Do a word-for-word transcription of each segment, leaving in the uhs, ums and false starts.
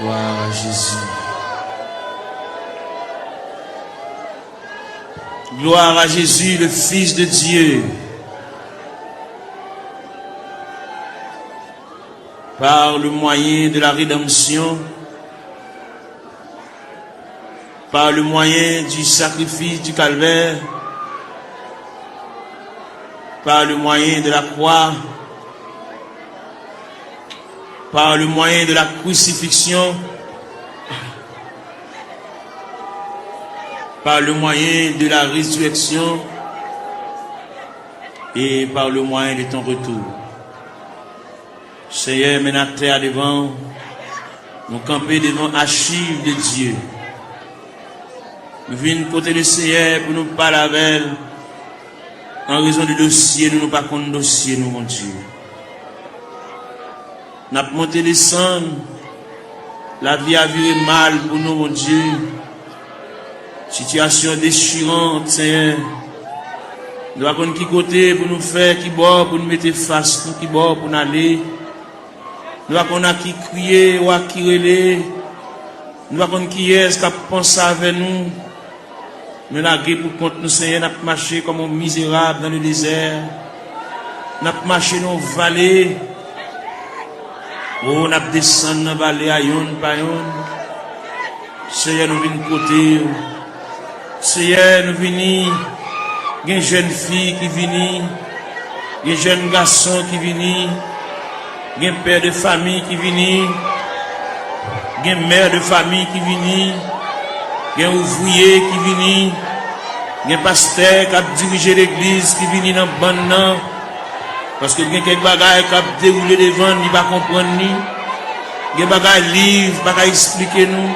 Gloire à Jésus. Gloire à Jésus, le Fils de Dieu. Par le moyen de la rédemption, par le moyen du sacrifice du calvaire, par le moyen de la croix, par le moyen de la crucifixion, par le moyen de la résurrection et par le moyen de ton retour. Senyè, men n atè a devan w. Nou kanpe devan achiv de Dye. Nou vin kote Lesenyè pou nou pale avè l. An rezon de dosye nou, nou pa konn dosye nou, Bondye. N ap monte desann. Lavi a vire mal pou nou, Bondye. Sitiyasyon dechirant, Senyè. Nou pa konn ki kote pou nou fè, ki bò pou nou mete fas nou, ki bò pou n ale. Nou pa konn a ki kriye ou a ki rele. Nou pa konn kiyès k ap panse avè nou. Nou lage pou kont nou, Senyè, n ap mache kòm yon mizerab nan le dezè. N ap mache nan yon vale. O, n ap desann nan vale a yonn pa yonn. Senyè, nou vin kote w. Senyè, nou vini. Gen jèn fi ki vini. Gen jèn gason ki vini. Gen pè de fanmi ki vini. Gen mè de fanmi ki vini. Gen ouvriye ki vini. Gen pastè k ap dirije legliz ki vini nan bann nan. Paske gen kèk bagay k ap dewoule devan n, li pa konprann li. Gen bagay liv pa ka eksplike nou.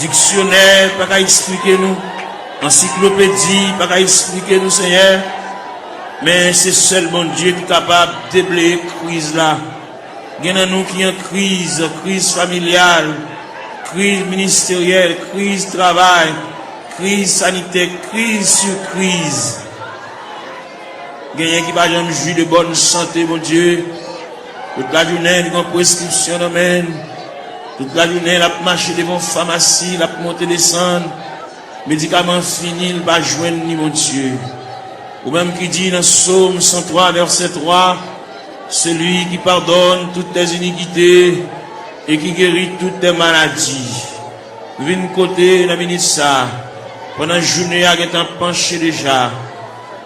Diksyonè pa ka eksplike nou. Ansiklopedi pa ka eksplike nou, Senyè. Men se sèl Bondye ki kapab debleye kriz la. Gen nan nou ki an kriz, kriz familyal, kriz ministeryèl, kriz travay, kriz sanitè, kriz sou kriz. Genyen ki pa janm jwi de bòn sante, Bondye. Tout lajounen, li gen preskripsyon nan men l. Tout lajounen, l ap mache devan famasi, l ap monte desann. Medikaman fini, l pa jwenn li, Bondye. Ou menm ki di nan Sòm san twa, vèsè twa, Celui qui pardonne toutes tes iniquités et qui guérit toutes tes maladies. Nou vin kote nan minit sa, pandan jounen an gentan panche deja,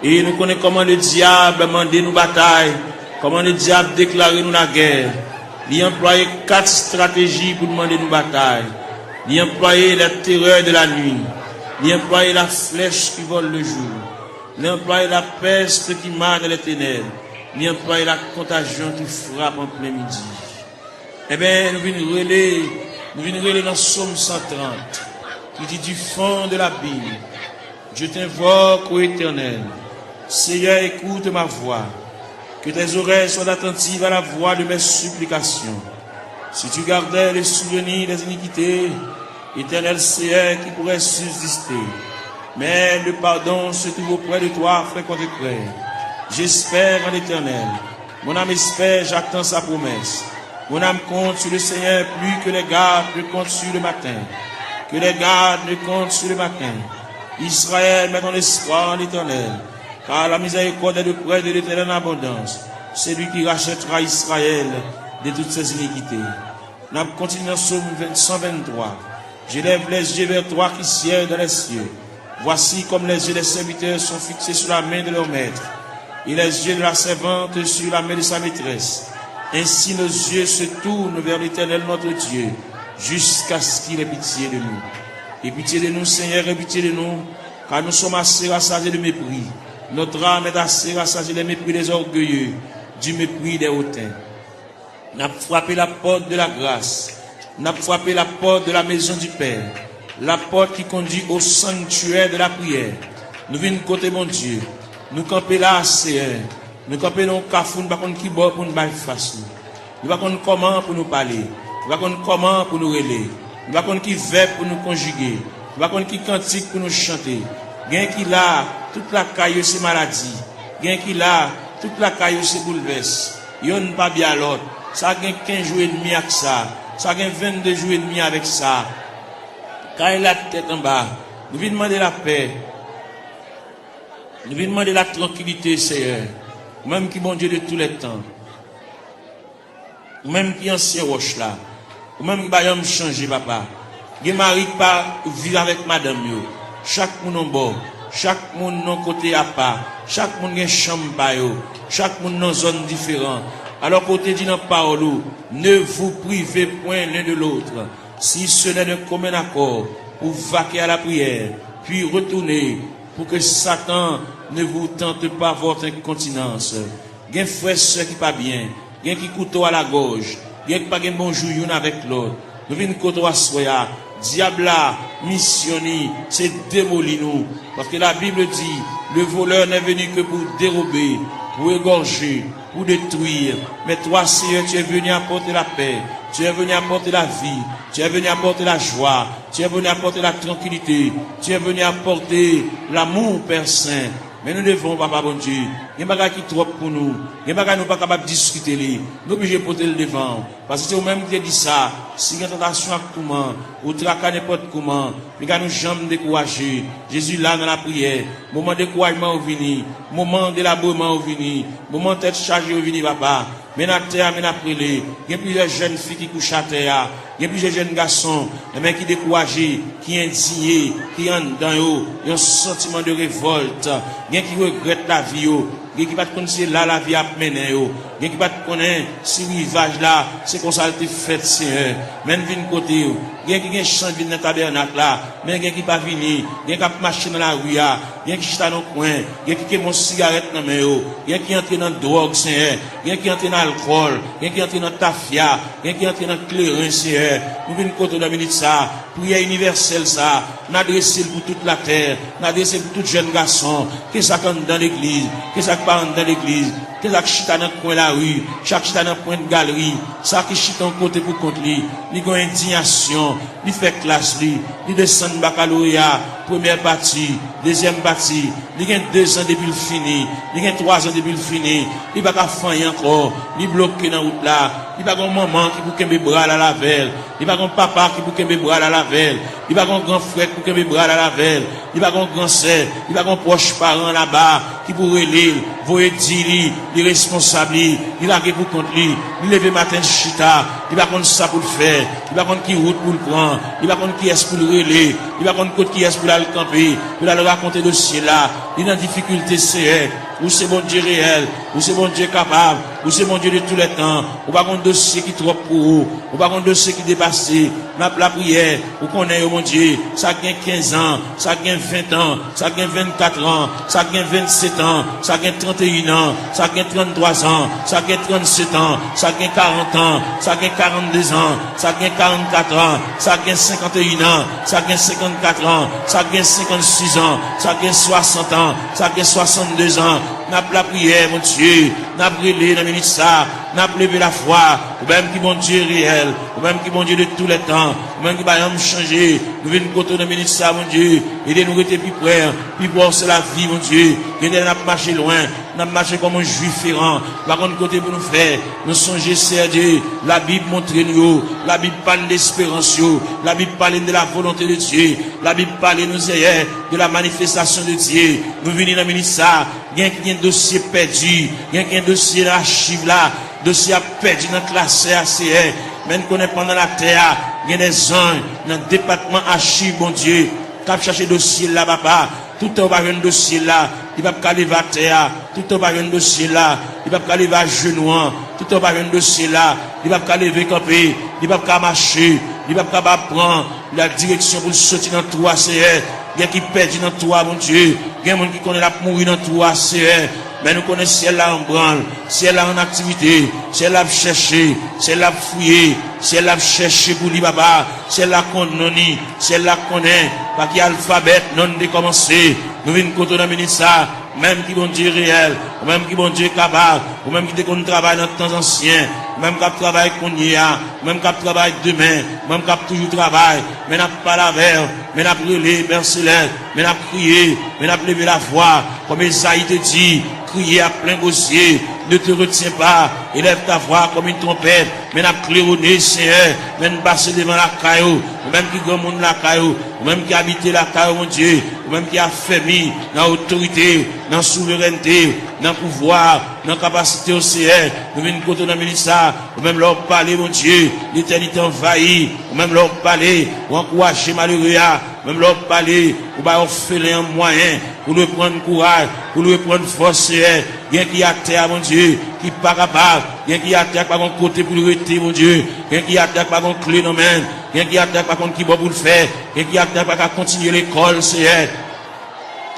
e nou konnen kòman ledyab mande nou batay, kòman ledyab deklare nou lagè. Li anplwaye kat estrateji pou l mande nou batay. Li anplwaye la terreur de la nuit. Li anplwaye la flèch ki vòl le jou. Li anplwaye la peste qui mord les ténèbres. Li anplwaye la contagion qui frappe en plein midi. Ebyen, nou vin rele, nou vin rele nan Sòm san trant, ki di, du fond de l'abîme, je t'invoque, ô Éternel. Seigneur, écoute ma voix. Que tes oreilles soient attentives à la voix de mes supplications. Si tu gardais le souvenir des iniquités, Éternel Seigneur, qui pourrait subsister? Mais le pardon se trouve auprès de toi, frère contre frère. J'espère en l'Éternel. Mon âme espère, j'attends sa promesse. Mon âme compte sur le Seigneur plus que les gardes ne comptent sur le matin. Que les gardes ne comptent sur le matin. Israël, mets ton espoir en l'Éternel, car la miséricorde est auprès de l'Éternel en abondance, celui qui rachètera Israël de toutes ses iniquités. N ap kontinye nan Sòm ven-, san venntwa. J'élève les yeux vers toi qui sièges dans les cieux. Voici comme les yeux des serviteurs sont fixés sur la main de leur maître, et les yeux de la servante sur la main de sa maîtresse. Ainsi nos yeux se tournent vers l'Éternel notre Dieu, jusqu'à ce qu'il ait pitié de nous. Aie pitié de nous, Seigneur, aie pitié de nous, car nous sommes assez rassasiés de mépris. Notre âme est assez rassasiée des mépris des orgueilleux, du mépris des hautains. N ap frape lapòt de la gras. N ap frape lapòt de la maison du Père. Lapòt ki kondui au sanctuaire de la prière. Nou vin kote Bondye. Nou kanpe la, Seyè. Nou kanpe nan yon kafou, nou pa konn ki bò pou n bay fas nou. Nou pa konn kòman pou nou pale. Nou pa konn kòman pou nou rele. Nou pa konn ki vèb pou nou konjige. Nou pa konn ki kantik pou nou chante. Gen ki la, tout lakay yo se maladi. Gen ki la, tout lakay yo se boulvès. Yonn pa byen lòt. Sa gen kenz jou edmi ak sa. Sa gen vennde jou edmi avèk sa. Kay la tèt anba. Nou vin mande lapè. Nou vin mande la trankilite, Seyè. Ou menm ki Bondye de tou lè tan. Ou menm ki ansyen wòch la. Ou menm ki pa janm chanje, papa. Gen mari ki pa viv avèk madanm yo. Chak moun yon bò. Chak moun nan kote apa. Chak moun gen chanm pa yo. Chak moun nan zòn diferan. Alò ke w te di nan pawòl ou, ne vous privez point l'un de l'autre, si ce n'est d'un commun accord, pour vaquer à la prière, puis retourner, pour que Satan ne vous tente pas votre incontinence. Gen frè, sè ki pa byen, gen ki kouto a la gòj, gen ki pa gen bon jou youn avèk lòt. Nou vin kote w aswè a. Dyab la, misyon li, se demoli nou. Paske la Bible dit, le voleur n'est venu que pour dérober, pour égorger, pour détruire. Mais toi, Seigneur, tu es venu apporter la paix, tu es venu apporter la vie, tu es venu apporter la joie, tu es venu apporter la tranquillité, tu es venu apporter l'amour, Père Saint. Men nou devan w, Papa Bondye. Gen bagay ki twòp pou nou. Gen bagay nou pa kapab diskite li. Nou oblije pote l devan w. Paske se ou menm ki te di sa. Si gen tantasyon ak touman, ou traka nenpòt kouman, piga nou janm dekouraje. Jezi la nan lapriyè. Moman dekourajman yo vini. Moman delabreman yo vini. Moman tèt chaje yo vini, Papa. Men atè a, men ap rele. Gen plizyè jèn fi ki kouche atè a. Gen plizyè jèn gason, enben, ki dekouraje, ki endiye, ki anndan yo, yon santiman de revòlt. Gen ki regrèt lavi yo. Gen ki pa t konn se la lavi a ap mennen yo. Gen ki pa t konnen si rivaj la, se konsa l te fèt, Senyè. Men n vin kote w. Gen ki gen chans vin nan tabènak la, men gen ki pa vini. Gen k ap mache nan lari a. Gen ki chita nan kwen, gen ki kenbe yon sigarèt nan men yo, gen ki antre nan dwòg, Senyè, gen ki antre nan alkòl, gen ki antre nan tafya, gen ki antre nan kleren, Senyè. Nou vin kote w nan minit sa a. Priyè inivèsèl sa a, n adrese l pou tout latè, n adrese l pou tout jèn gason, ke sa k anndan legliz, ke sa k pa anndan legliz, ke sa k chita nan kwen lari, sa k chita nan pwent galri, sa ki chita yon kote pou kont li, li gen yon endiyasyon, li fè klas li, li desann bakaloreya, premyè pati, dezyèm pati, li gen dezan depi l fini, li gen twazan depi l fini, li pa ka fè anyen ankò, li bloke nan wout la, li pa gen yon manman ki pou kenbe bra l al avè l, li pa gen yon papa ki pou kenbe bra l al avè l, li pa gen yon gran frè ki pou kenbe bra l al avè l, li pa gen yon gran sè, li pa gen yon pwòch paran laba ki pou rele l, voye di li, li responsab li, li lage pou kont li, li leve maten l chita, li pa konn sa pou l fè, li pa konn ki wout pou l pran, li pa konn kiyès pou l rele, li pa konn kot kiyès pou l al kanpe, pou l al rakonte dosye l la, li nan difikilte, Seyè, ou se Bondye reyèl, ou se Bondye kapab, ou se Bondye de tou lè tan, ou pa gen yon dosye ki twòp pou ou, ou pa gen yon dosye ki depase, n ap lapriyè, ou konnen yo, Bondye, sa k gen kenz an, sa k gen ven an, sa k gen vennkat an, sa k gen vennset an, sa k gen tranteyin an, sa k gen tranntwa an, sa k gen trannset an, sa k gen karant an, sa k gen karannde an, sa k gen karannkat an, sa k gen senkanteyin an, sa k gen senkannkat an, sa k gen senkannsis an, sa k gen swasant an, sa k gen swasannde an. N ap lapriyè, Bondye, n ap rele nan minit sa, n ap leve lafwa, ou menm ki Bondye reyèl, ou menm ki Bondye de tou lè tan, ou menm ki pa janm chanje. Nou vin kote w nan minit sa, Bondye. Ede nou rete pi pre, pi pre w se lavi, Bondye. Gen de lè n ap mache lwen, n ap mache kòm yon jwif eran, pa konn kote pou nou fè. Nou sonje, Seyè Dye, Labib montre nou yo, Labib pale de esperans yo, Labib pale de la volonte de Dye, Labib pale nou, Seyè, de la manifestasyon de Dye. Nou vini nan minit sa, gen ki gen dosye pèdi, gen ki gen dosye nan achiv la, dosye a pèdi nan klasè a, Seyè. Men n konnen pandan n atè a, gen de zanj nan depatman achiv, Bondye, k ap chache dosye l la, Papa. Toutan yo pa jwenn dosye l la, li p ap ka leve atè a. Toutan yo pa jwenn dosye l la, li p ap ka leve ajenou an. Toutan yo pa jwenn dosye l la, li p ap ka leve kanpe, li p ap ka mache, li p ap ka ba pran la direksyon pou l soti nan twou a, Seyè. Gen ki pèdi nan twou a, Bondye. Gen moun ki konnen l ap mouri nan twou a, Seyè. Men nou konnen syèl la an branl, syèl la an aktivite, syèl la ap chèche, syèl la ap fouye, syèl la ap chèche pou li, Papa. Syèl la konn non li, syèl la konnen pa ki alfabè non li te kòmanse. Nou vin kote w nan minit sa, ou menm ki Bondye reyèl, ou menm ki Bondye kapab, ou menm ki te konn travay nan tan ansyen, ou menm k ap travay kounye a, ou menm k ap travay demen, ou menm k ap toujou travay, men n ap pale avè w, men n ap rele, Pè Selès, men n ap kriye, men n ap leve lavwa, kòm Ezayi te di, kriye a plen gwo zye, Ne te retiens pas, élève ta voix comme une trompette, men n ap klewone, Senyè, men n pase devan lakay ou, ou menm ki granmoun lakay ou, ou menm ki abite lakay ou, Bondye, ou menm ki afèmi nan otorite, nan souverènte, nan pouvwa, nan kapasite ou, Senyè, nou vin kote w nan minit sa, ou menm lè w pale, Bondye, letènite anvayi, ou menm lè w pale, ou ankouraje malere a, menm lè w pale, ou bay òfelen an mwayen pou l reprann kouraj, pou l reprann fòs, Senyè. Gen ki atè a, Bondye, ki pa kapab. Gen ki atè a ki pa gon kote pou l rete, Bondye. Gen ki atè a ki pa gon kle nan men l. Gen ki atè a ki pa konn ki bò pou l fè. Gen ki atè a ki pa ka kontinye lekòl, Senyè.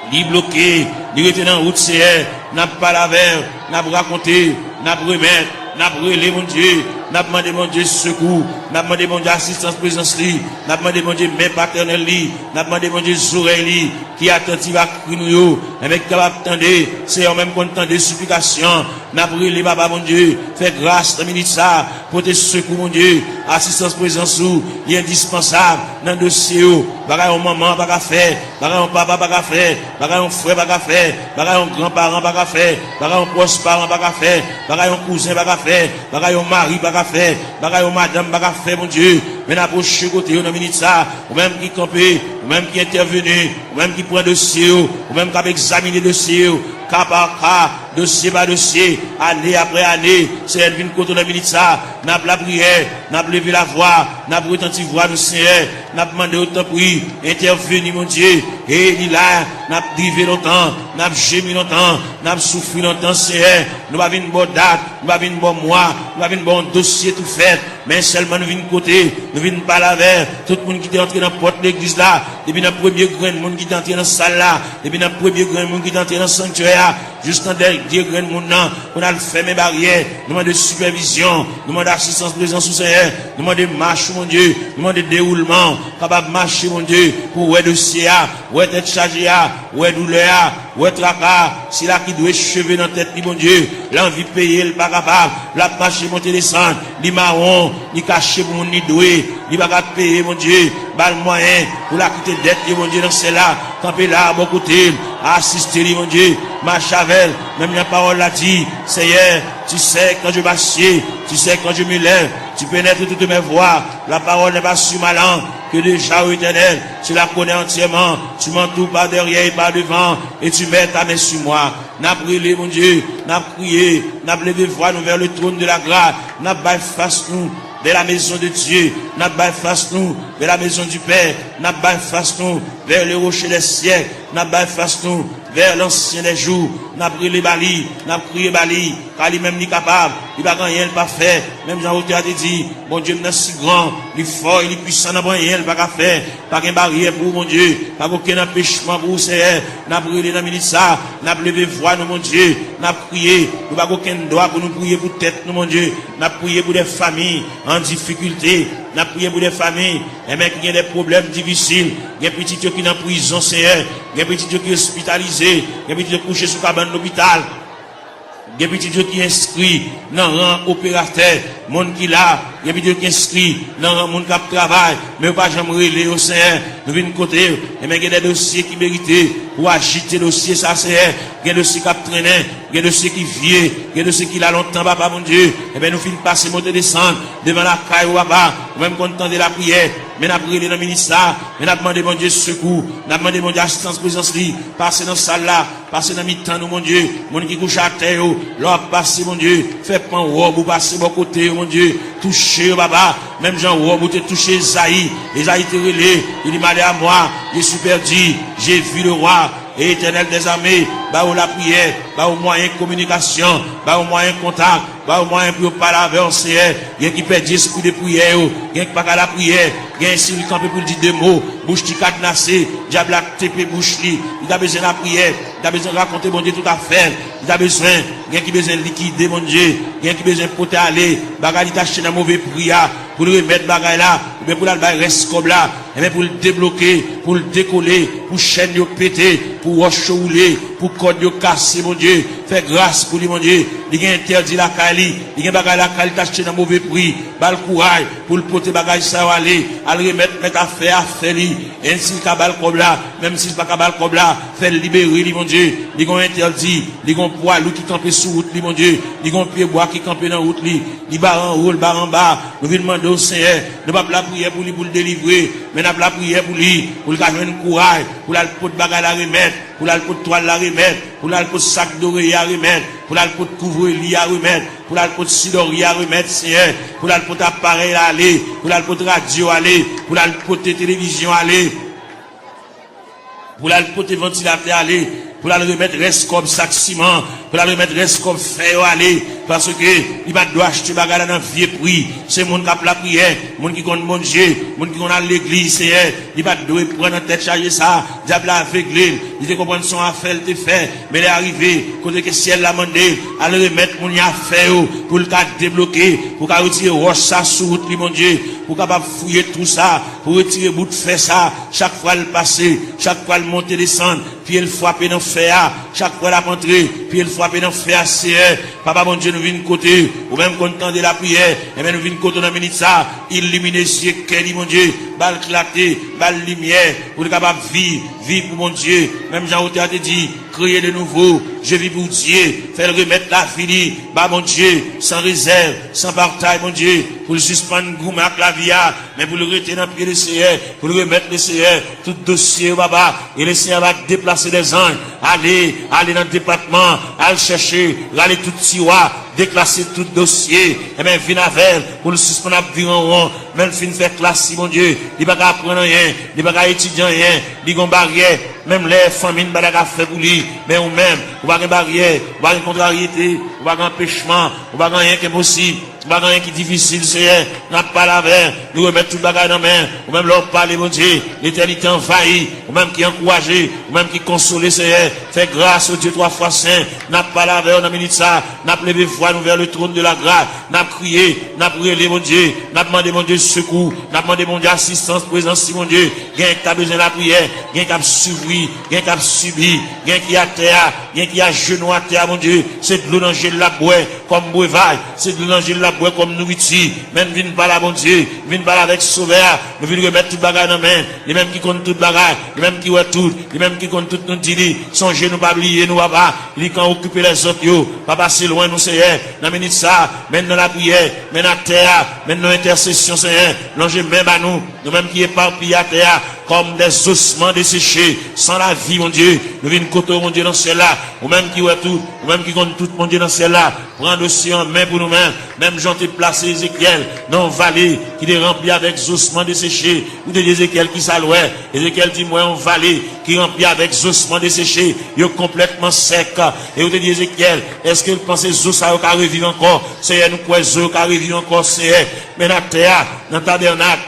Li bloke, li rete nan wout, Senyè. N ap pale avè l, n ap rakonte, n ap remèt, n ap rele, Bondye. N ap mande, Bondye, sekou. N ap mande, Bondye, asistans, prezans li. N ap mande, Bondye, men patènèl li. N ap mande, Bondye, zòrèy li ki atantiv a kri nou yo, enben ki kapab tande, Senyè, ou menm konn tande siplikasyon. N ap rele, Papa Bondye, fè gras nan minit sa, pote sekou, Bondye, asistans, prezans ou, li endispansab nan dosye yo. Bagay yon manman pa ka fè, bagay yon papa pa ka fè, bagay yon frè pa ka fè, bagay yon gran paran pa ka fè, bagay yon pwòch paran pa ka fè, bagay yon kouzen pa ka fè, bagay yon mari pa ka fè, bagay yon madanm pa ka fè, Bondye. Men n apwoche kote yo nan minit sa, ou menm ki kanpe, ou menm ki entèveni, ou menm ki pran dosye yo, ou menm k ap egzamine dosye yo, ka pa ka, dosye pa dosye, ane apre ane, Senyè, n vin kote w nan minit sa, n ap lapriyè, n ap leve lavwa, n ap retanti vwa nou, Senyè, n ap mande w, tanpri, entèveni, Bondye, e li la, n ap drive lontan, n ap jemi lontan, n ap soufri lontan, Senyè, nou pa vin ba w dat, nou pa vin ba w mwa, nou pa vin ba w yon dosye tou fèt, men sèlman nou vin kote, nou vin pale avè tout moun ki te antre nan pòt legliz la, depi nan premye grenn moun ki te antre nan sal la, depi nan premye grenn moun ki te antre nan sanktyè a, jis nan dènye grenn moun nan, pou n al fèmen baryè, nou mande sipèvizyon, nou mande asistans prezans ou, Senyè, nou mande mach ou, Bondye, nou mande dewoulman, kapab mache, Bondye, pou wè dosye a, wè tèt chaje a, wè doulè a, wè traka a, sila ki dwe cheve nan tèt li, Bondye, l anvi peye, l pa kapab, l ap mache monte desann, li mawon, li kache pou moun li dwe, li pa ka peye, Bondye, ba l mwayen pou l akite dèt li, Bondye, nan syèl la, kanpe la, bò kote l, asiste li, Bondye, mache avè l, menm jan pawòl la di, Seyè, tu sais quand je m'assieds, tu sais quand je me lève, tu pénètres toutes mes voies, la parole n'est pas sur ma langue, que déjà, ô Éternel, tu la connais entièrement, tu m'entoures par derrière et par devant, et tu mets ta main sur moi. N ap rele, Bondye, n ap kriye, n ap leve vwa nou vers le trône de la grâce, n ap bay fas nou vers la maison de Dieu, n ap bay fas nou vers la maison du Père, n ap bay fas nou vers le rocher des siècles, n ap bay fas nou vers l'ancien des jours, n ap rele ba li, n ap kriye ba li, ka li menm li kapab, li pa gen anyen l pa fè, menm jan otè a te di, Bondye m nan si gran, li fò e li pwisan, nan pa anyen l pa ka fè, pa gen baryè pou ou, Bondye, pa gen okenn anpechman pou ou, Seyè, n ap rele nan minit sa, n ap leve vwa nou, Bondye, n ap kriye, nou pa gen okenn dwa pou nou priye pou tèt nou, Bondye, n ap priye pou de fanmi an difikilte, n ap priye pou de fanmi, enben, ki gen de pwoblèm difisil, gen pitit yo ki nan prizon, Seyè, gen pitit yo ki ospitalize, gen pitit yo kouche sou kabann lopital. Gen pitit yo ki enskri nan ran operatè, moun ki la, gen pitit yo ki enskri nan ran moun k ap travay, men yo pa janm rele yo, Senyè. Nou vin kote w, enben gen de dosye ki merite pou w ajite dosye sa, Senyè. Gen dosye k ap trennen, gen dosye ki vye, gen dosye ki la lontan, Papa Bondye. Enben nou fin pase monte desann devan lakay ou, Papa. Ou menm konn tande lapriyè, men n ap rele nan minit sa, men n ap mande Bondye sekou, n ap mande Bondye asistans prezans li, pase nan sal la, pase nan mitan nou, Bondye. Moun ki kouche atè yo, lè w ap pase, Bondye, fè pran wòb ou pase bò kote yo, Bondye. Touche yo, Papa, menm jan wòb ou te touche Ezayi. Ezayi te rele, li di, Malheur à moi, je suis perdu, j'ai vu le roi. Etènèl dèzame, ba yo lapriyè, ba yo mwayen kominikasyon, ba yo mwayen kontak, ba yo mwayen pou yo pale avè w, Seyè. Gen ki pèdi espri de priyè yo, gen ki pa ka lapriyè, gen si li kanpe pou l di de mo, bouch li kadnase, dyab la tepe bouch li, li ta bezwen lapriyè, li ta bezwen rakonte Bondye tout afè l, li ta bezwen, gen ki bezwen likide Bondye, gen ki bezwen pote ale bagay li t achte nan move pri a, pou l remèt bagay la, oubyen pou l al bay rès kòb la, enben pou l debloke, pou l dekole, pou chèn yo pete, pou wòch yo woule, pou kòd yo kase, Bondye. Fè gras pou li, Bondye. Li gen entèdi lakay li. Li gen bagay lakay li t achte nan move pri. Ba l kouraj pou l pote bagay sa yo ale. Al remèt mèt afè a afè li. Menm si l ka ba l kòb la, menm si l pa ka ba l kòb la, fè l libere li, Bondye. Li gen yon entèdi, li gen yon pwa lou ki kanpe sou wout li, Bondye. Li gen yon pyebwa ki kanpe nan wout li. Li bare anwo, l bare anba. Nou vin mande w, Senyè, nou p ap lapriyè pou li pou l delivre, men n ap lapriyè pou li, pou l ka jwenn kouraj, pou l al pot bagay la remèt, pou l al pot twal la remèt, pou l al pot sak doreye a remèt, pou l al pot kouvre li a remèt, pou l al pot sidòri a remèt, Senyè, pou l al pot aparèy la ale, pou l al pot radyo ale, pou l al pote televizyon ale, pou l al pote vantilatè ale, pou l al remèt rès kòb sak siman, pou l al remèt rès kòb fè yo ale, paske li pa t dwe achte bagay la nan vye pri. Se moun k ap lapriyè, moun ki konn Bondye, moun ki konn al legliz, Senyè, li pa t dwe pran nan tèt chaje sa. Dyab la avegle l, li te konprann se yon afè l te fè, men lè a rive, kote ke syèl la mande l, al remèt moun yo afè yo, pou l ka debloke, pou ka retire wòch sa sou wout li, Bondye, pou kapab fouye twou sa, pou retire bout fè sa, chak fwa l pase, chak fwa l monte desann, pye l frape nan fè a, chak fwa l ap antre, pye l frape nan fè a, Senyè. Papa Bondye, nou vin kote ou menm konn tande lapriyè, enben nou vin kote w nan minit sa, ilimine zye kè li, Bondye, ba l klate, ba l limyè, pou l kapab viv, viv pou Bondye, menm jan otè a te di, créer de nouveau, je vis pour Dieu, fè l remèt lavi li ba Bondye, san rezèv, san patay, Bondye, pou l sispann goumen ak lavi a, men pou l rete nan pye Lesenyè, pou l remèt Lesenyè tout dosye yo, papa, e Lesenyè va deplase dèzanj, ale, ale nan depatman, al chèche, rale tout tiwa, deklase tout dosye, enben vin avè l, pou l sispann ap vire an won, men l fin fè klas li, Bondye, li pa ka aprann anyen, li pa ka etidye anyen, li gon baryè, menm lè fanmi n pa ta ka fè pou li, men ou menm, ou pa gen baryè, ou pa gen kontraryete, ou pa gen anpechman, ou pa gen anyen ki enposib, ou pa gen anyen ki difisil, Senyè, n ap pale avè l, nou remèt tout bagay nan men, ou menm lè w pale, Bondye, letènite anvayi, ou menm ki ankouraje, ou menm ki konsole, Senyè, fè gras, o Dye twa fwa sen, n ap pale avè w nan minit sa, n ap leve vwa nou vè le trône de la grâce, n ap kriye, n ap rele, Bondye, n ap mande, Bondye, sekou, n ap mande, Bondye, asistans, prezans, si, Bondye, gen k ta bezwen lapriyè, gen k ap soufri, gen k ap sibi, gen ki atè a, gen ki ajenou atè a, Bondye, se dlo nan je l l ap bwè kòm brevaj, se dlo nan je l l ap bwè kòm nouriti, men n vin pale a Bondye, vin pale avèk Sovè a, nou vin remèt tout bagay nan men, li menm ki konn tout bagay, li menm ki wè tout, li menm ki konn tout, nou di li, sonje nou pa bliye nou, papa, li kan okipe lèzòt yo, pa pase lwen nou, Senyè, nan minit sa, men n nan lapriyè, men n atè a, men n nan entèsesyon, Senyè, lonje men ba nou, nou menm ki epapiye atè a, comme des ossements desséchés, sans la vie, Bondye. Nou vin kote w, Bondye, nan syèl la. Ou menm ki wè tout, ou menm ki konn tout, Bondye, nan syèl la. Pran dosye an men pou nou menm. Menm jan w te plase Ezekyèl nan yon vale ki te ranpli avèk zosman deseche. Ou te di Ezekyèl, "Kisa l wè?" Ezekyèl di, "M wè yon vale ki ranpli avèk zosman deseche. Yo konplètman sèk." E ou te di Ezekyèl, "Èske l panse zo sa yo ka reviv ankò?" Seyè, nou kwè zo yo ka reviv ankò, Seyè. Men atè a, nan tabènak,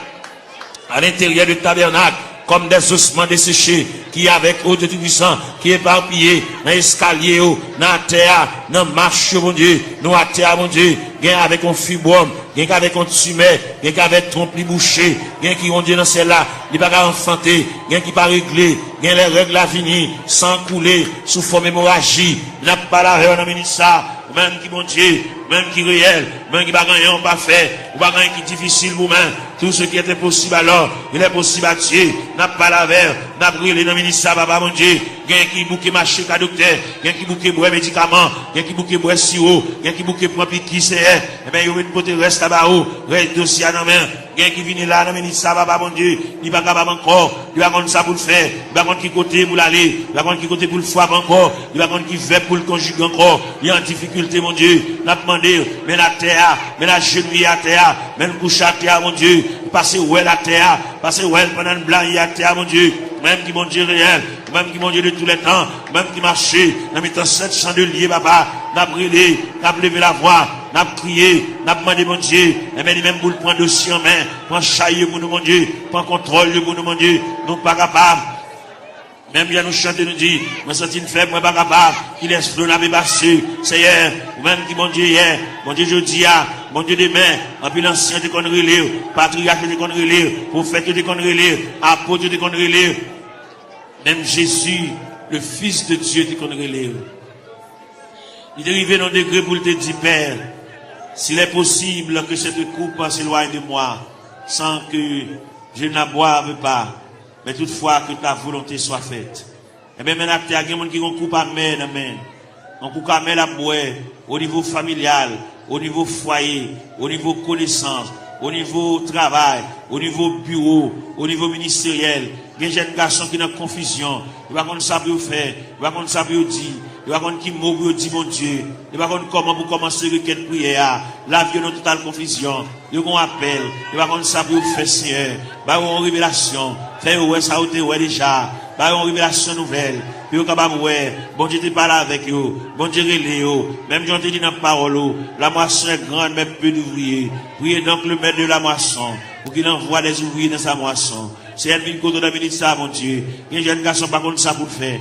à l'intérieur de tabernacle, comme des ossements desséchés, ki avèk, o Dye Toupuisan, ki epapiye nan eskalye yo, nan atè a, nan mach yo, Bondye, nou atè a, Bondye, gen avèk yon fibwòm, gen k avèk yon timè, gen k avèk twonp li bouche, gen ki, Bondye, nan syèl la, li pa ka anfante, gen ki pa regle, gen lè règ la vini, san koule, sou fòm emoraji, n ap pale avè w nan minit sa, ou menm ki Bondye, ou menm ki reyèl, ou menm ki pa gen anyen w pa fè, ou pa gen anyen ki difisil pou ou menm. Tout ce qui est impossible alors, il est possible à Dieu. N ap pale avè w, n ap rele nan minit sa, Papa Bondye. Gen ki bouke mache ka doktè, gen ki bouke bwè medikaman, gen ki bouke bwè siwo, gen ki bouke pran piki, Seyè. Enben, yo vin pote rès la ba ou, rès dosye a nan men. Gen ki vini la nan minit sa, Papa Bondye, li pa kapab ankò, li pa konn sa pou l fè, li pa konn ki kote pou l ale, li pa konn ki kote pou l frape ankò, li pa konn ki vèb pou l konjige ankò, li an difikilte, Bondye. N ap mande w, men atè a, men ajenouye atè a, men l kouche atè a, Bondye, pase wè l atè a, pase wè l pandan l blayi atè a, Bondye. Ou menm ki Bondye reyèl, ou menm ki Bondye de tou lè tan, ou menm ki mache nan mitan sèt chan de lye, Papa, n ap rele, n ap leve lavwa, n ap kriye, n ap mande Bondye, enben li menm pou l pran dosye an men, pran chay yo pou nou, Bondye, pran kontwòl yo pou nou, Bondye, nou pa kapab. Menm jan nou chante, nou di, "Mwen santi m fèb, mwen pa kapab, kilès flou n ap pase?" Seyè, ou menm ki Bondye yè, Bondye jodi a, Bondye demen, anpil ansyen te konn rele w, patriyach yo te konn rele w, pwofèt yo te konn rele w, apot yo te konn rele w. Menm Jezi, Le Fils de Dieu te konn rele yo. Li te rive nan degre pou l te di, Père, s'il est possible que cette coupe s'éloigne de moi, sans que je ne la boive pas, mais toutefois que ta volonté soit faite. Ebyen, men atè a, gen moun ki gen yon koup amè nan men l. Yon koup amè l ap bwè, o nivo familyal, o nivo fwaye, o nivo konesans, o nivo travay, o nivo biwo, o nivo ministeryèl. Gen jèn gason ki nan konfizyon. Yo pa konn sa pou yo fè. Yo pa konn sa pou yo di. Yo pa konn ki mo pou yo di Bondye. Yo pa konn kòman pou kòmanse rekèt priyè a. Lavi yo nan total konfizyon. Yo gen yon apèl. Yo pa konn sa pou yo fè, Senyè. Ba yo yon revelasyon. Fè yo wè sa yo te wè deja. Ba yo yon revelasyon nouvèl. Pou yo kapab wè. Bondye te pale avèk yo. Bondye rele yo. Menm jan w te di nan pawòl ou, la moisson est grande, mais peu d'ouvriers. Priez donc le maître de la moisson, pour qu'il envoie des ouvriers dans sa moisson. Senyè, vin kote w nan minit sa a, Bondye. Gen jèn gason pa konn sa pou l fè.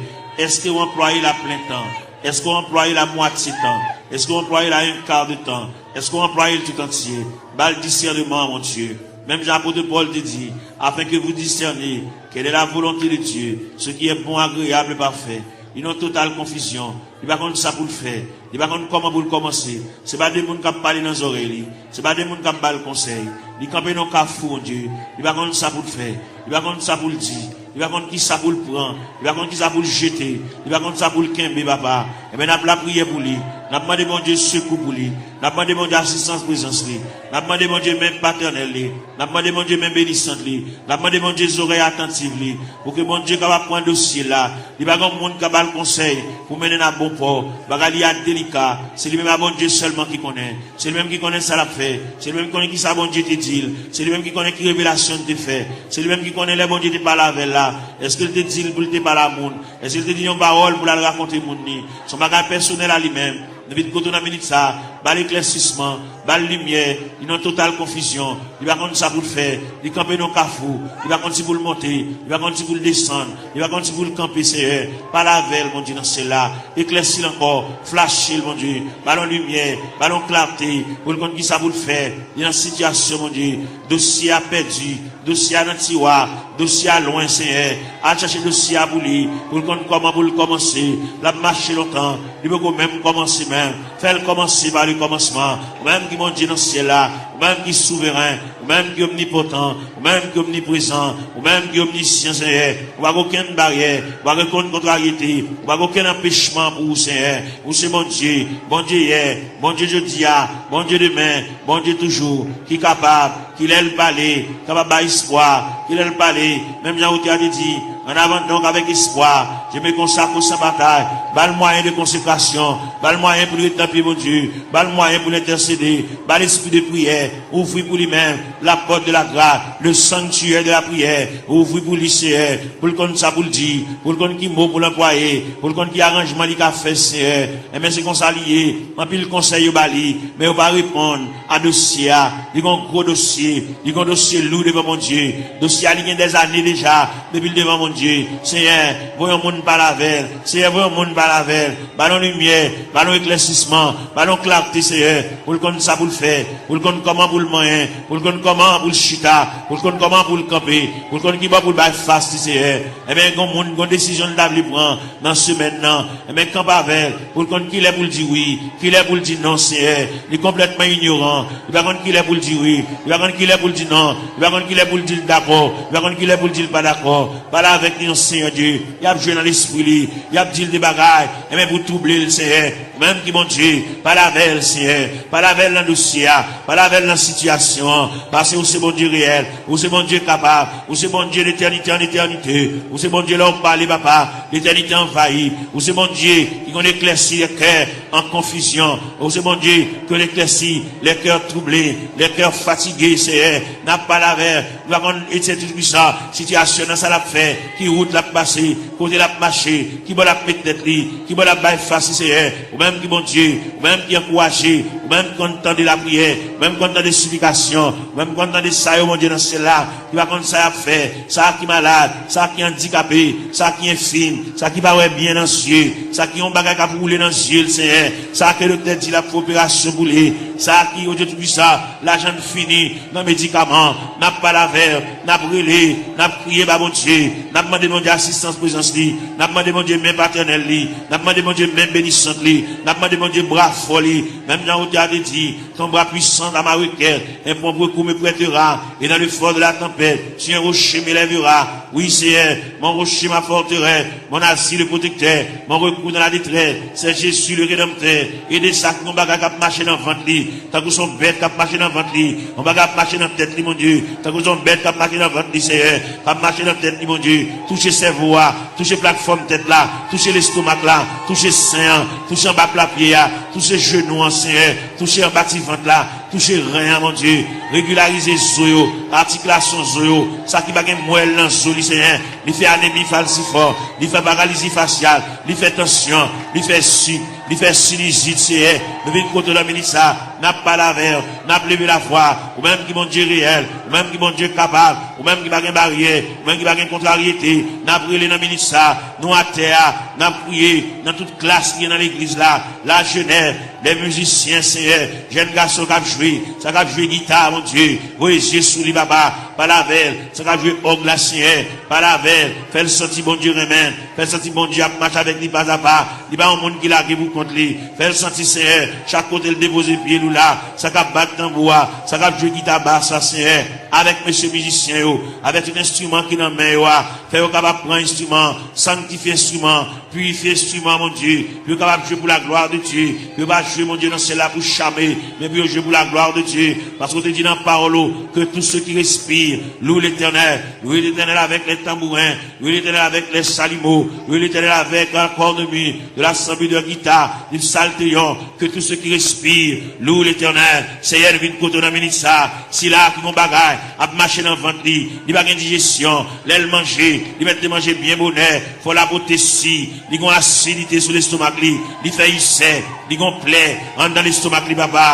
Èske w anplwaye l a plen tan? Èske w anplwaye l a mwatye tan? Èske w anplwaye l a un quart de temps? Èske w anplwaye l tout antye? Ba l disèneman, Bondye. Menm jan apot Pòl te di, afin que vous discerniez quelle est la volonté de Dieu, ce qui est bon, agréable et parfait. Li nan total konfizyon. Li pa konn sa pou l fè. Li pa konn kòman pou l kòmanse. Se pa de moun k ap pale nan zòrèy li. Se pa de moun k ap ba l konsèy. Li kanpe nan kafou, Bondye. Li pa konn sa pou l fè. Li pa konn sa pou l di. Li pa konn ki sa pou l pran. Li pa konn ki sa pou l jete. Li pa konn sa pou l kenbe, papa. Ebyen, n ap lapriyè pou li. N ap mande Bondye sekou pou li. N ap mande Bondye asistans prezans li. N ap mande Bondye men patènèl li. N ap mande Bondye men benisant li. N ap mande Bondye zòrèy atantiv li. Pou ke Bondye kapab pran dosye la. Li pa gen moun k ap ba l konsèy pou mennen n a bon pò. Bagay li a delika. Se li menm a Bondye sèlman ki konnen. Se li menm ki konnen sa l ap fè. Se li menm ki konnen ki sa Bondye te di l. Se li menm ki konnen ki revelasyon l te fè. Se li menm ki konnen lè Bondye te pale avè l la. Èske l te di l pou l te pale a moun? Èske l te di yon pawòl pou l al rakonte moun ni? Se yon bagay pèsonèl a li menm. Nou vin kote w nan minit sa a. Ba l eklèsisman. Ba l limyè. Li nan total konfizyon. Li pa konn sa pou l fè. Li kanpe nan kafou. Li pa konn si pou l monte. Li pa konn si pou l desann. Li pa konn si pou l kanpe, Senyè. Pale avè l, Bondye, nan syèl la. Eklèsi l ankò. Flache l, Bondye. Ba l yon limyè. Ba l yon klate. Pou l konn ki sa pou l fè. Li nan sitiyasyon, Bondye. Dosye a pèdi. Dosye a nan tiwa. Dosye a lwen, Senyè. Al chache dosye a pou li. Pou l konn kòman pou l kòmanse. L ap mache lontan. Li poko menm kòmanse menm. Fè l kòmanse pa le kòmansman. Ou menm ki Bondye nan syèl la. Ou menm ki souveren. Ou menm ki omnipotan. Ou menm ki omniprezan. Ou menm ki omnisyan, Senyè. Ou pa gen okenn baryè. Ou pa gen okenn kontraryete. Ou pa gen okenn anpechman pou ou, Senyè. Ou se Bondye. Bondye yè. Bondye jodi a. Bondye demen. Bondye toujou. Ki kapab. Ki lè l pale, kapab bay espwa. Ki lè l pale, menm jan otè a te di, en avant donc avec espoir, je me consacre au saint bataille. Ba l mwayen de konsekrasyon, ba l mwayen pou l ret nan pye Bondye, ba l mwayen pou l entèsede, ba l espri de priyè, ouvri pou li menm, la porte de la grâce, le sanctuaire de la prière, ouvri pou li, Seyè, pou l konn sa pou l di, pou l konn ki mo pou l anplwaye, pou l konn ki aranjman li ka fè, Seyè. Enben, se konsa li ye. Anpil konsèy yo ba li, men yo pa reponn a dosye a. Li gen yon gwo dosye. Li gen yon dosye lou devan Bondye. Dosye a, li gen dèzane deja depi l devan Bondye. Seyè, voye yon moun pale avè l. Seyè, voye yon moun pale avè l. Ba l yon limyè. Ba l yon eklèsisman. Ba l yon klate, Seyè. Pou l konn sa pou l fè. Pou l konn kòman pou l manyen. Pou l konn kòman pou l chita. Pou l konn kòman pou l kanpe. Pou l konn ki bò pou l bay fas li, Seyè. Enben, gen yon moun, gen yon desizyon l ta vle pran nan semèn nan. Enben, kanpe avè l, pou l konn kilè pou l di wi, kilè pou l di non, Seyè. Li konplètman inyoran. Li pa konn kilè pou l di wi. Li pa konn kilè pou l di non. Li pa konn kilè pou l di l dakò. Li pa konn kilè pou l di l pa dakò. Pale avèk li non, Seyè Dye. Y ap jwe nan lespri li. Y ap di l de bagay. Enben, pou twouble l, Seyè. Ou menm ki Bondye, pale avè l, Seyè. Pale avè l nan dosye a. Pale avè l nan sitiyasyon an. Paske ou se Bondye reyèl. Ou se Bondye kapab. Ou se Bondye de etènite an etènite. Ou se Bondye lè w pale, papa, letènite anvayi. Ou se Bondye ki konn eklèsi lè kè an konfizyon. Ou se Bondye ki konn eklèsi lè kè twouble, lè kè fatige, Seyè. N ap pale avè l. Nou pa konn, Etye Toupisan, sitiyasyon nan sa l ap fè, ki wout l ap pase, kote l ap mache, ki bò l ap met tèt li, ki bò l ap bay fas li, Seyè. Ou menm ki Bondye, ou menm ki ankouraje, Mwen m konn tande lapriyè, mwen m konn tande siplikasyon, mwen m konn tande sa yo, Bondye nan syèl la, ki pa konn sa y ap fè, sa ki malad, sa ki andikape, sa ki enfim, sa ki pa wè byen nan zye, sa ki yon bagay k ap woule nan zye l, Senyè, sa ke doktè di l ap fè operasyon pou li, sa ki, o Dye Toupisan, lajan l fini nan medikaman, n ap pale avè l, n ap rele, n ap kriye ba Bondye, n ap mande Bondye asistans prezans li, n ap mande Bondye men patènèl li, n ap mande Bondye men benisant li, n ap mande Bondye bra fò li, menm jan otè a te di, ton bras puissant amarre quête, un pauvre coup me prêtera, et dans le fort de la tempête, sur un rocher m'élèvera. Oui, Seigneur, mon rocher, ma forteresse, mon asile protecteur, mon recours dans la détresse, c'est Jésus le Rédempteur. Ede sa ki gon bagay k ap mache nan vant li, tankou son bèt k ap mache nan vant li, yon bagay ap mache nan tèt li, Bondye, tankou son bèt k ap mache nan vant li, Seyè, k ap mache nan tèt li, Bondye. Touche sèvo a, touche platfòm tèt la, touche lestomak la, touche sen an, touche anba plapye a, touche jenou an, Seyè, touche anba ti vant la, touche ren an, Bondye. Regilarize zo yo, atikilasyon zo yo, sa ki pa gen mwèl nan zo li, Seyè. Li fè anemi falsifò, li fè paralizi fasyal, li fè tansyon, li fè sik, li fè sinizit, Seyè. Nou vin kote w nan minit sa, n ap pale avè w, n ap leve lavwa, ou menm ki Bondye reyèl, ou menm ki Bondye kapab, ou menm ki pa gen baryè, ou menm ki pa gen kontraryete, n ap rele nan minit sa, nou atè a, n ap kriye nan tout klas ki gen nan legliz la, lajenès, lè mizisyen, Seyè, jèn gason k ap jwe, sa k ap jwe gita, Bondye, voye zye sou li, papa, pale avè l, sa k ap jwe òg la, Seyè, pale avè l, fè l santi Bondye renmen l, fè l santi Bondye ap mache avèk li pazapa, li pa yon moun ki lage pou kont li, fè l santi, Seyè, chak kote l depoze pye l ou la, sa k ap bat tanbou a, sa k ap jwe gita bas la, Seyè, avèk mesye mizisyen yo, avèk tout enstriman ki nan men yo a, fè yo kapab pran enstriman, sanktifye enstriman, pirifye enstriman, Bondye, pou yo kapab jwe pou la glwa de Dye, pou yo pa jwe, Bondye, nan syèl la pou chame, men pou yo jwe pou la glwa de Dye, paske w te di nan pawòl ou, que tous ceux qui respirent louent l'Éternel, louez l'Éternel avec les tambourins, louez l'Éternel avec les chalumeaux, louez l'Éternel avec la cornemuse, de la sanbli de gita, d'une psaltéon, que tous ceux qui respirent louent l'Éternel. Seyè, nou vin kote w nan minit sa, sila ki gon bagay ap mache nan vant li, li pa gen dijesyon, lè l manje, li mèt te manje byen bonè, fò l ap pote si, li gon asidite sou lestomak li, li fè isè, li gon plè anndan lestomak li, papa.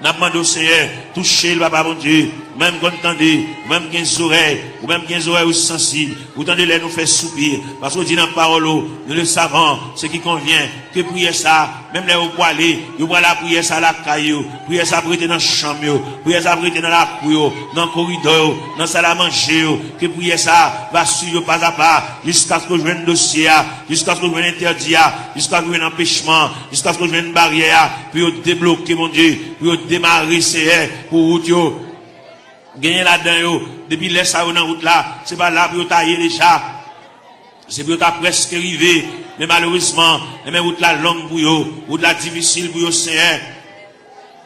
N ap mande w, Seyè, touche l, papa Bondye, ou menm konn tande, ou menm gen zòrèy, ou menm gen zòrèy ou sansib, ou tande lè nou fè soupi, paske w di nan pawòl ou, nous le savons, ce qui convient, ke priyè sa, menm lè yo pwale, yo pral lapriyè sa lakay yo, priyè sa ap rete nan chanm yo, priyè sa ap rete nan lakou yo, nan koridò yo, nan sal a manje yo, ke priyè sa va swiv yo pazapa, jiskaske yo jwenn dosye a, jiskaske yo jwenn entèdi a, jiskaske yo jwenn anpechman, jiskaske yo jwenn baryè a, pou yo debloke, Bondye, pou yo demare, Seyè, pou wout yo. Genyen ladan yo, depi lè sa yo nan wout la, se pa la pou yo ta ye deja. Se pou yo ta prèske rive, men malerezman, enben, wout la long pou yo, wout la difisil pou yo, Seyè.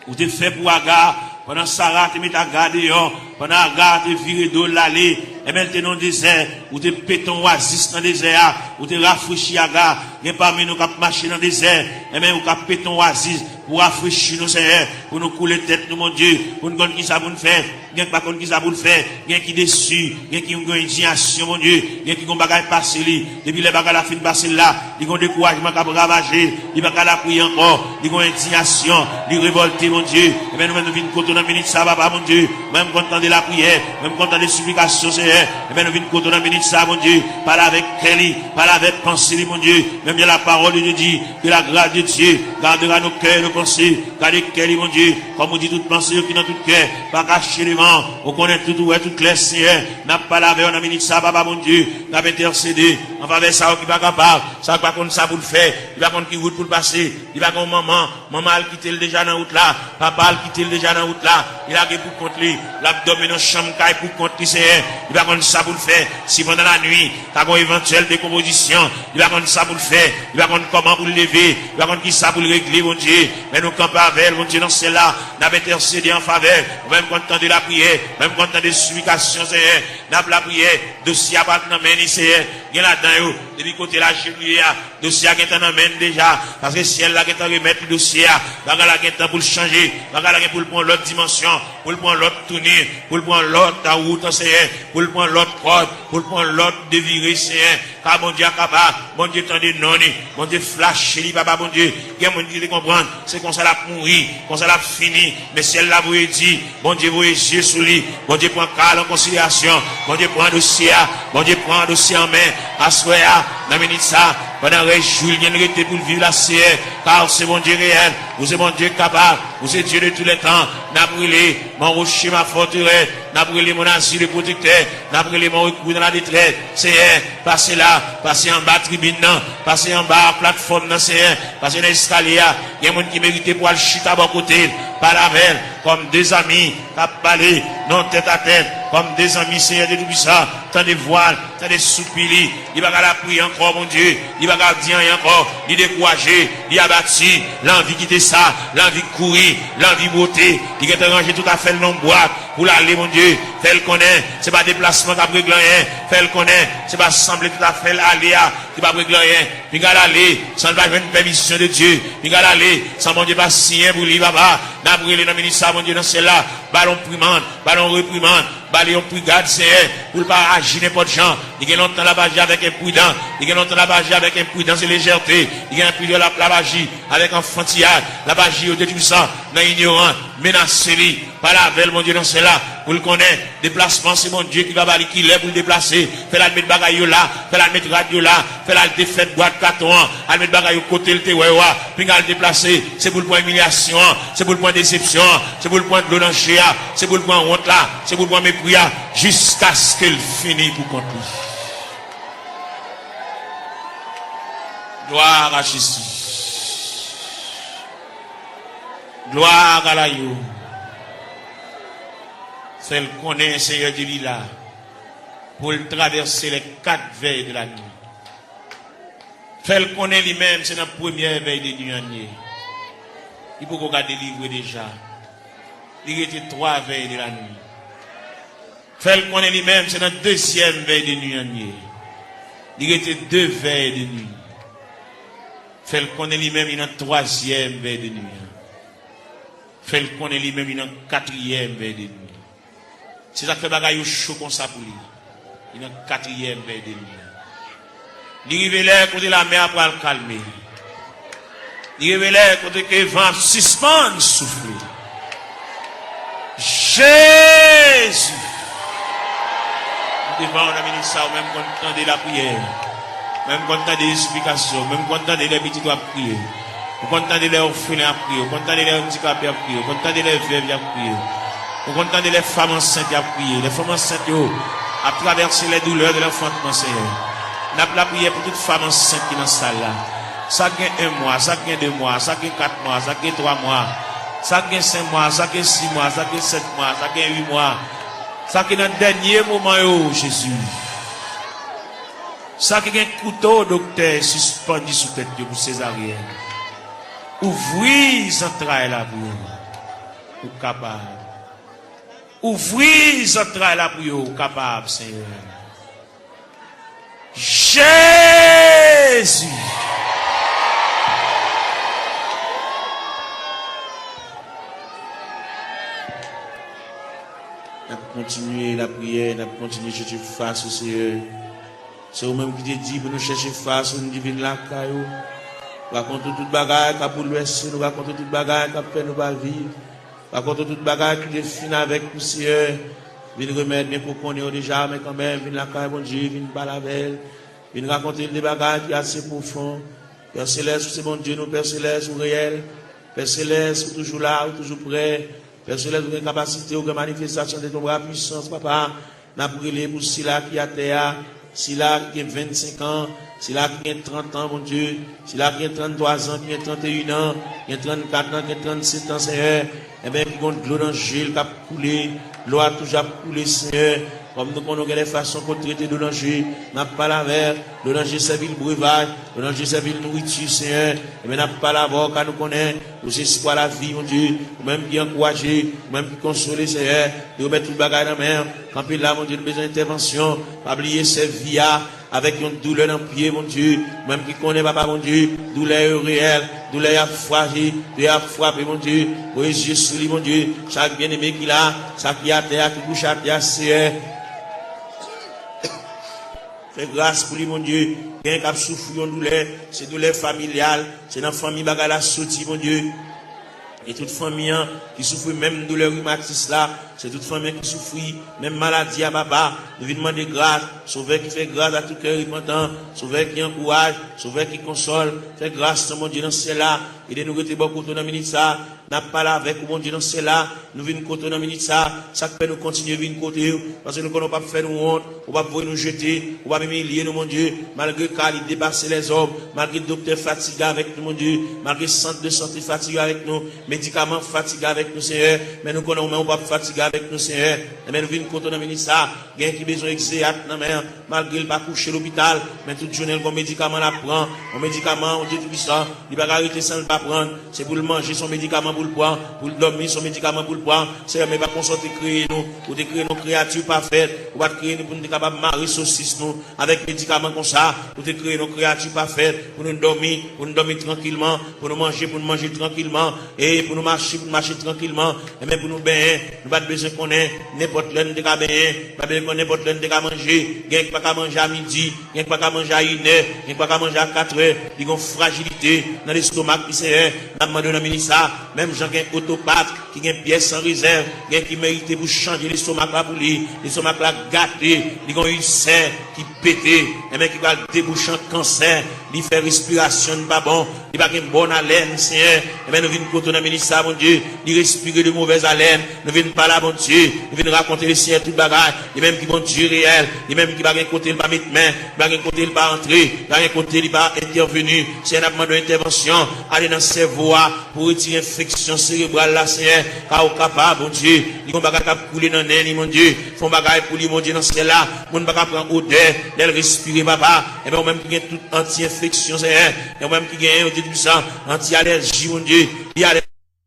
Ou te fè pou Aga, pandan Sara te met Aga deyò, pandan Aga te vire do l ale, enben, l te nan dezè, ou te pete yon wazis nan dezè a, ou te rafrechi Aga. Gen pami nou k ap mache nan dezè, enben, ou ka pete yon wazis pou rafrechi nou, Seyè, pou nou koule tèt nou, Bondye, pou n konn kisa pou n fè. Gen ki pa konn kisa pou l fè, gen ki desi, gen ki gen endiyasyon, Bondye, gen ki gon bagay pase li. Depi lè bagay la fin pase l la, li gon dekourajman k ap ravaje, li pa ka lapriyè ankò, li gon endiyasyon, li revòlte, Bondye. Enben, nou menm nou vin kote w nan minit sa, papa, Bondye. Mwen, m konn tande lapriyè, mwen, m konn tande siplikasyon, Seyè. Enben, nou vin kote w nan minit sa, Bondye. Pale avèk kè li, pale avèk panse li, Bondye. Menm jan la parole de Dieu dit, que la grâce de Dieu gardera nos cœurs et nos pensées. Gade kè li, Bondye, kòm ou di tout panse yo ki nan tout kè, pa kache devan w. Ou konnen tout, ou wè tout klè, Seyè. N ap pale avè w nan minit sa, papa Bondye. N ap entèsede an favè sa yo ki pa kapab, sa yo ki pa konn sa pou l fè, li pa konn ki wout pou l pase, li pa gen yon manman, manman al kite l deja nan wout la, papa al kite l deja nan wout la, li lage pou kont li, l ap dòmi nan chanm kay pou kont li, Seyè, li pa konn sa pou l fè, si pandan lannuit, ta gon evantyèl dekonpozisyon, li pa konn sa pou l fè, li pa konn kòman pou l leve, li pa konn kisa pou l regle, Bondye. Men nou kanpe avè l, Bondye, nan syèl la, n ap entèsede an favè l. Ou menm konn tande lapriyè, ou menm konn tande siplikasyon, Seyè. N ap lapriyè, dosye a pa t nan men li, Seyè. Gen ladan yo, depi kote l ajenouye a, dosye a gentan nan men l deja, paske syèl la gentan remèt li dosye a. Bagay la gentan pou l chanje, bagay la gen pou l pran lòt dimansyon, pou l pran lòt touni, pou l pran lòt wout, Seyè, pou l pran lòt kòd, pou l pran lòt devire, Senyè. Ka Bondye a kapab, Bondye tande non li, Bondye flache li, Papa Bondye. Gen moun ki te konprann, se konsa l ap mouri, konsa l ap fini. Men syèl la voye di, Bondye voye zye sou li, Bondye pran ka l an konsiderasyon, Bondye pran dosye a, Bondye pran dosye an men. Aswè a, nan minit sa, pandan rès jou li gen rete pou l viv la, Senyè, ka w se Bondye reyèl, ou se Bondye kapab, ou se Dieu de tous les temps. N ap rele, mon rocher, ma forteresse. N ap rele mon asile pwotektè, n ap rele mon rekou nan la detrès. Senyè, pase la, pase anba tribin nan, pase anba platfòm nan, Senyè, pase nan eskalye a. Gen moun ki merite pou al chita bò kote l, pale avè l, kòm de zanmi k ap pale, non tèt a tèt, kòm de zanmi, Senyè Dye Toupisan, tande vwa l, tande soupi li. Li pa ka lapriye ankò, Bondye. Li pa ka di anyen ankò. Li dekouraje, li abati, l anvi kite sa, l anvi kouri, l anvi bwote. Li gentan ranje tout afè l nan yon bwat pou l ale, Bondye. Fè l konnen se pa deplasman k ap regle anyen. Fè l konnen se pa sanble tout afè l ale a ki p ap regle anyen. Pinga l ale san l pa jwenn pèmisyon de Dye. Pinga l ale san Bondye pa siyen pou li, Papa. N ap rele nan minit sa, Bondye nan syèl la. Ba l yon reprimand, ba l yon reprimand. Ba li yon prigad, Senyè, pou l pa aji nenpòt jan. Li gen lontan l ap aji avèk enpridan. Li gen lontan l ap aji avèk enpridans e lejète. Li gen enpridan l ap, l ap aji avèk anfantiyad. L ap aji, o Dye Toupisan, nan inyorans. Menase li. Pale avè l, Bondye nan syèl la, pou l konnen deplasman se Bondye ki va ba li kilè pou l deplase. Fè l al met bagay yo la. Fè l al met rad yo la. Fè l al defèt bwat katon an. Al met bagay yo kote l te wè yo a. Pinga l deplase. Se pou l pran imilyasyon an. Se pou l pran desepsyon an. Se pou l pran dlo nan je a. Se pou l pran wont la. Se pou l pran mepri a. Jiskaske l fini pou kont li. Gloire à Jésus. Gloire à l'agneau. Fè l konnen Senyè Dye li la pou l travèse les quatre veilles de la nuit. Fè l konnen li menm se nan premyè vèy de nwi an l ye. Li poko ka delivre deja. Li rete twa vèy de la nwi. Fè l konnen li menm se nan dezyèm vèy de nwi an l ye. Li rete de vèy de nwi. Fè l konnen li menm li nan twazyèm vèy de nwi an. Fè l konnen li menm li nan katriyèm vèy de nwi. Se sa k fè bagay yo cho konsa pou li. Li nan katriyèm vèy de nwi an. Li rive lè kote lamè a pral kalme. Li rive lè kote ke van ap sispann soufle. Jezi! M devan w nan minit sa, ou menm konn tande lapriyè. Ou menm konn tande siplikasyon. Ou menm konn tande lè pitit w ap kriye. Ou konn tande lè òfelen ap kriye. Ou konn tande lè andikape ap kriye. Ou konn tande lè vèv y ap kriye. Ou konn tande lè fanm ansent y ap kriye. Lè fanm ansent yo ap travèse les douleurs de l'enfantement, Senyè. N ap lapriyè pou tout fanm ansent ki nan sal la. Sa k gen en mwa, sa k gen de mwa, sa k gen kat mwa, sa k gen twa mwa, sa k gen senk mwa, sa k gen sis mwa, sa k gen sèt mwa, sa k gen uit mwa, sa ki nan dènye moman yo, Jezi. Sa ki gen kouto doktè sispann sou tèt yo pou sezaryèn. Ouvri zantray la pou yo. Ou kapab. Ouvri zantray la pou yo. Ou kapab, Senyè. Jezi! N ap kontinye lapriyè, n ap kontinye chèche fas ou, Senyè. Se ou menm ki te di pou nou chèche fas ou, nou te vin lakay ou. Rakonte tout bagay k ap boulvèse nou, rakonte tout bagay k ap fè nou pa viv. Rakonte tout bagay ki te fin avèk nou, Senyè. Vin remèt, byen ke w konnen yo deja, men kanmenm, vin lakay Bondye, vin pale avè l. Vin rakonte l de bagay ki ase pwofon. Pè Selès, ou se Bondye nou, Pè Selès, ou reyèl. Pè Selès, ou toujou la, ou toujou prè. Pè Selès, ou gen kapasite, ou gen manifestasyon de ton bra pwisans, papa. N ap rele pou sila ki atè a, sila ki gen vennsenk an, sila ki gen trant an, Bondye, sila ki gen tranntwa zan, ki gen tranteyen an, ki gen trannkat an, ki gen trannset an, Senyè. Enben, ki gen dlo nan je l k ap koule, dlo a toujou ap koule, Senyè. Kòm nou konnen, gen de fason pou trete dlo nan je, n ap pale avè l, dlo nan je sèvi l brevaj, dlo nan je sèvi l nouriti, Senyè. Enben, n ap pale avè w, ka nou konnen, ou se espwa lavi, Bondye, ou menm ki ankouraje, ou menm ki konsole, Senyè. Nou remèt tout bagay nan men w. Kanpe la, Bondye, nou bezwen entèvansyon. Pa bliye sèvi a avèk yon doulè nan pye, Bondye. Ou menm ki konnen, papa, Bondye, doulè yo reyèl, doulè y ap frape, doulè y ap frape, Bondye. Voye zye sou li, Bondye. Chak byeneme ki la, sa ki atè a, ki kouche atè a, Senyè. Fè gras pou li, Bondye. Gen k ap soufri yon doulè, se doulè familyal, se nan fanmi bagay la soti, Bondye. E tout fanmi an ki soufri menm doulè rimatis la, se tout fanmi an ki soufri menm maladi a, papa. Nou vin mande gras, Sovè ki fè gras a tout kè repantan, Sovè ki ankouraj, Sovè ki konsòl, fè gras nan Bondye nan syèl la. Ede nou rete bò kote w nan minit sa. N ap pale avèk ou, Bondye nan syèl la. Nou vin kote w nan minit sa. Sa k fè nou kontinye vin kote w? Paske nou konnen w p ap fè nou wont, ou p ap voye nou jete, ou p ap imilye nou, Bondye. Malgre ka li depase lèzòm, malgre doktè fatige avèk nou, Bondye, malgre sant de sante fatige avèk nou, medikaman fatige avèk nou, Senyè, men nou konnen ou menm ou p ap fatige avèk nou, Senyè. Enben, nou vin kote w nan minit sa. Gen ki bezwen egzeyat nan men an, malgre l pa kouche lopital, men tout jounen l gon medikaman l ap pran, yon medikaman, Bondye Toupisan, li pa ka rete san l pa pran l. Se pou l manje, se yon medikaman pou l pran, pou l dòmi, se yon medikaman pou l pran. Senyè, men pa konsa w te kreye nou. Ou te kreye nou kreyati pafèt. Ou pa t kreye nou pou nou te kapab mare sosis nou avèk medikaman konsa. Ou te kreye nou kreyati pafèt pou nou dòmi, pou nou dòmi trankilman, pou nou manje, pou nou manje trankilman, e pou nou mache, pou nou mache trankilman, enben pou nou benyen. Nou pa t bezwen konnen nenpòt lè nou te ka benyen, nou pa t bezwen konnen nenpòt lè nou te ka manje. Gen ki pa ka manje a midi, gen ki pa ka manje a inè, gen ki pa ka manje a katrè. Li gon frajilite nan lestomak li, Senyè. N ap mande w nan minit sa, menm jan gen otopat ki gen pyès an rezèv, gen ki merite pou chanje lestomak la pou li. Lestomak la gate, li gon ilsè ki pete, enben ki pral debouche an kansè. Li fè respirasyon n pa bon, li pa gen bòn alèn, Senyè. Enben, nou vin kote w nan minit sa, Bondye. Li respire de movèz alèn. Nou vin pale a Bondye. Nou vin rakonte le Senyè tout bagay. Li menm ki Bondye reyèl. Li menm ki pa gen kote l pa met men. Li pa gen kote l pa antre. Li pa gen kote li pa entèveni. Senyè, n ap mande w entèvansyon. Ale nan sèvo a pou retire enfeksyon serebral la, Senyè. Ka ou kapab, Bondye. Li gon bagay k ap koule nan nen li, Bondye. Fè yon bagay pou li, Bondye, nan syèl la. Moun pa ka pran odè lè l respire, papa. Enben, ou menm ki gen tout anti-enfeksyon, Senyè. E ou menm ki genyen, Bondye Toupisan, anti-alèji, Bondye. Li alèji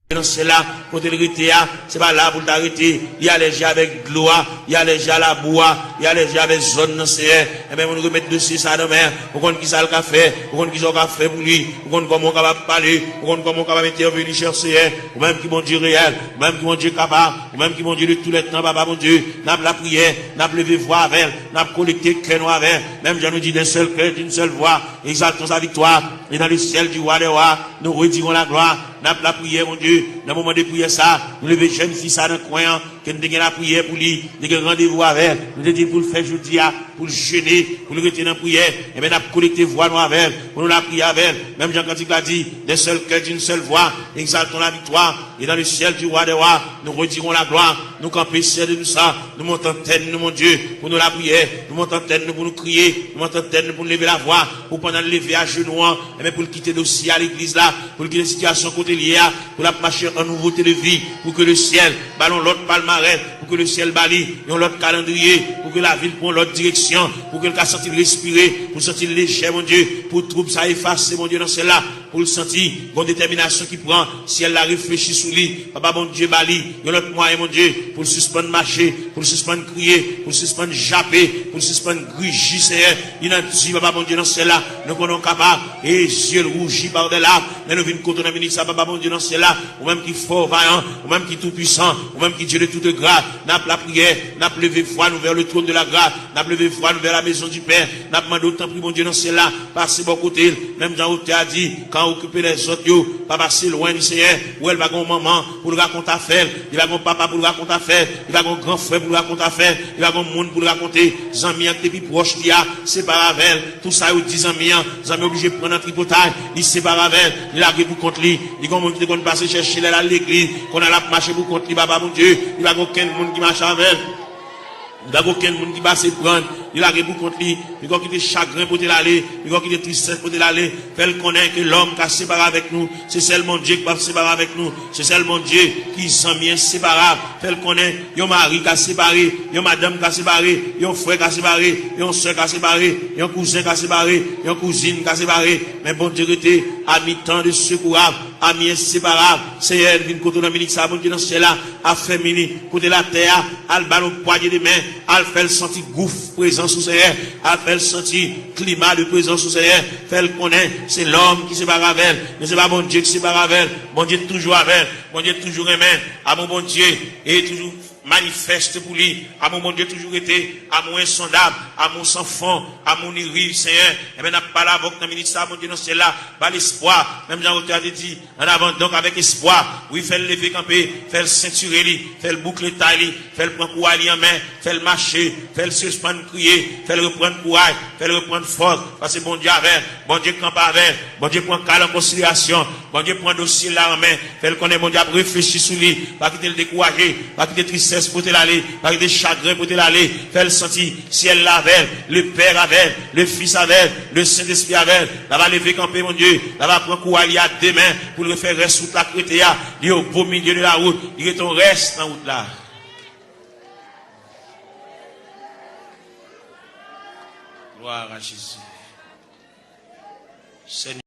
nan syèl la, kote l rete a, se pa la pou l ta rete. Li alèji avèk dlo a, li alèji a labou a, li alèji avèk zòn nan, Senyè. Enben, moun remèt dosye sa nan men. Ou konn ki sa l ka fè, ou konn ki sa w ka fè pou li, ou konn kòman w kapab pale, ou konn kòman w kapab entèveni, chè Senyè. Ou menm ki Bondye reyèl, ou menm ki Bondye kapab, ou menm ki Bondye de tou lè tan, papa Bondye. N ap lapriyè, n ap leve vwa avè l, n ap konekte kè nou avè l. Menm jan nou di d'un seul cœur, d'une seule voix, exaltons sa victoire, et dans le ciel du roi des rois, nous redirons la gloire. N ap lapriyè, Bondye, nan moman de priyè sa, nou leve jèn fi sa nan kwen an, ke n te gen lapriyè pou li, n te gen randevou avè l, nou te di l pou l fè jodi a, pou l jene, pou l rete nan priyè, enben n ap konekte vwa nou avè l, pou nou lapriyè avè l. Menm jan kantik la di, d'un seul cœur, d'une seule voix, exaltons la victoire, et dans le ciel du roi des rois, nous redirons la gloire. Nou kanpe, Senyè de nou sa, nou monte antèn nou, Bondye, pou nou lapriyè, nou monte antèn nou pou nou kriye, nou monte antèn nou pou nou leve lavwa, pou pandan l leve ajenou an, enben pou l kite dosye a legliz la, pou l kite sitiyasyon kote l ye a, pou l ap mache an nouvote de vi, pou ke le syèl ba l yon lòt palmarès, pou ke le syèl ba li yon lòt kalandriye, pou ke lavi l pran yon lòt direksyon, pou ke l ka santi l respire, pou l santi l lejè, Bondye, pou twoub sa efase, Bondye, nan syèl la, pou l santi gon detèminasyon ki pran, syèl la reflechi sou li, papa Bondye ba li yon lòt mwayen, Bondye, pou l sispann mache, pou l sispann kriye, pou l sispann jape, pou l sispann griji, Senyè. Li nan di, papa Bondye nan syèl la, nou konnen w kapab. E zye l wouji pa dè la. Men nou vin kote w nan minit sa, papa Bondye nan syèl la. Ou menm ki fò, vayan, ou menm ki tou pwisan, ou menm ki Dye de tout gras. N ap lapriyè, n ap leve vwa nou vè le trône de la grâce, n ap leve vwa nou vè la maison du Père. N ap mande w, tanpri, Bondye nan syèl la, pase bò kote l. Menm jan otè a di, kan okipe lèzòt yo, pa pase lwen li, Senyè. Ou wè l pa gen yon manman pou l rakonte afè l. Li pa gen yon papa pou l rakonte afè l. Li pa gen yon gran frè pou l rakonte afè l. Li pa gen yon moun pou l rakonte. Zanmi an ki te pi pwòch li a, separe avè l. Tout sa yo di zanmi an, zanmi an oblije pran nan tripotay. Li separe avè l. Li lage pou kont li. Li gen yon moun ki te konn pase chèche lè l al legliz. Kounye a l ap mache pou kont li, papa Bondye. Li pa gen okenn moun ki mache avè l. Li pa gen okenn moun ki pase pran l. Li lage pou kont li. Li gon kite chagren pote l ale. Li gon kite tristès pote l ale. Fè l konnen ke lòm ka separe avèk nou. Se sèl Bondye ki p ap separe avèk nou. Se sèl Bondye ki zanmi enseparab. Fè l konnen yon mari ka separe, yon madanm ka separe, yon frè ka separe, yon sè ka separe, yon kouzen ka separe, yon kouzin ka separe. Men Bondye rete ami tan de sekourab, ami enseparab. Senyè, vin kote w nan minit sa, Bondye nan syèl la, afèmi li, kote l atè a, al ba l yon pwanye de men, al fè l santi gouf prezans ou, Senyè, al fè l santi klima de prezans ou, Senyè. Fè l konnen se lòm ki separe avè l, men se pa Bondye ki separe avè l. Bondye toujou avè l, Bondye toujou renmen. Amou Bondye e toujou manifeste pou li. Amou Bondye toujou rete, amou ensondab, amou san fon, amou ni riv, Senyè. Enben, n ap pale avè w nan minit sa, Bondye nan syèl la, ba l espwa. Menm jan otè a te di, an avan, donk, avèk espwa, wi, fè l leve kanpe, fè l sentire li, fè l boukle tay li, fè l pran kouray li an men, fè l mache, fè l sispann kriye, fè l reprann kouray, fè l reprann fòs, paske Bondye avè l, Bondye kanpe avè l, Bondye pran ka l an konsiderasyon, Bondye pran dosye l la an men, fè l konnen Bondye ap reflechi sou li, pa kite l dekouraje, pa kite tristès pote l ale, pa kite chagren pote l ale, fè l santi syèl la avè l, le Père avè l, le Fils avè l, le Sentespri avè l. L ap leve kanpe, Bondye, l ap pran kouray li a demen pou l refè rès wout la k rete a. Li au beau milieu de la route, li rete yon rès nan wout la. Gloire à Jésus. Senyè.